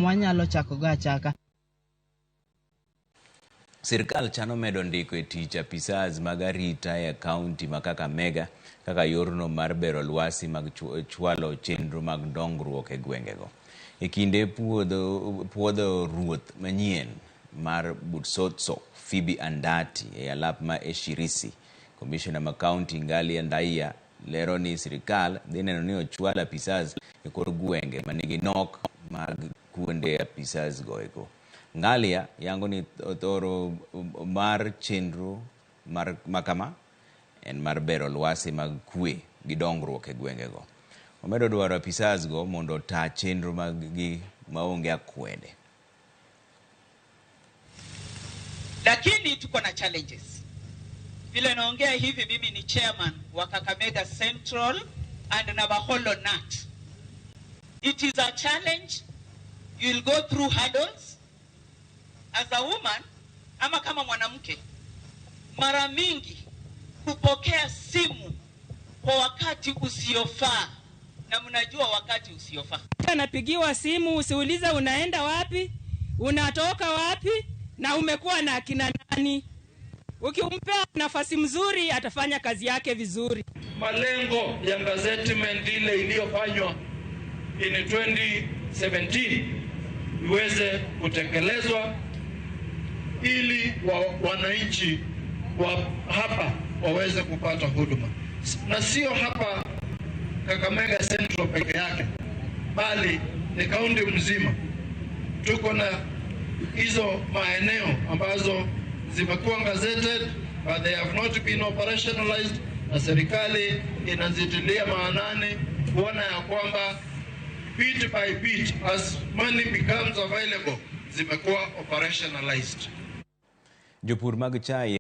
Mwanyalo chakogo achaka. Sirkal chano medo ndiko e tich apisas mag arita e kaunti ma Kakamega kaka yorno mar bero lwasi mag chwalo chenro mag dongruok e gwengego. E kinde puodho ruoth manyien mar Butsotso Phoebe Andati e alap ma Eshirisi, komishona ma kaunti Ngalia Ndaiya lero ni sirkal dhi neno ni ochwal apisas e kor gwenge manigi nok mag kuonde apisas goeko. Ngalia yango ni thoro mar chenro mar makama en mar bero lwasi mag kwe gi dongruok e gwengego. Omedo dwaro apisas go mondo ota chenro mag gi maonge akwede. Lakini tuko na challenges. Vile naongea hivi, mimi ni chairman wa Kakamega Central and Navakholo NAT. It is a challenge. You will go through hurdles. As a woman, ama kama mwanamke, mara mingi kupokea simu kwa wakati usiofaa, na mnajua wakati usiofaa. Anapigiwa simu, usiulize unaenda wapi, unatoka wapi na umekuwa na akina nani. Ukimpea nafasi mzuri atafanya kazi yake vizuri. Malengo ya gazettement ile iliyofanywa in 2017 iweze kutekelezwa ili wananchi wa hapa waweze kupata huduma, na sio hapa Kakamega Central peke yake, bali ni kaunti mzima. Tuko na hizo maeneo ambazo zimekuwa gazetted but they have not been operationalized, na serikali inazitilia maanani kuona ya kwamba bit by bit as money becomes available zimekuwa operationalized. Jopur mag chai.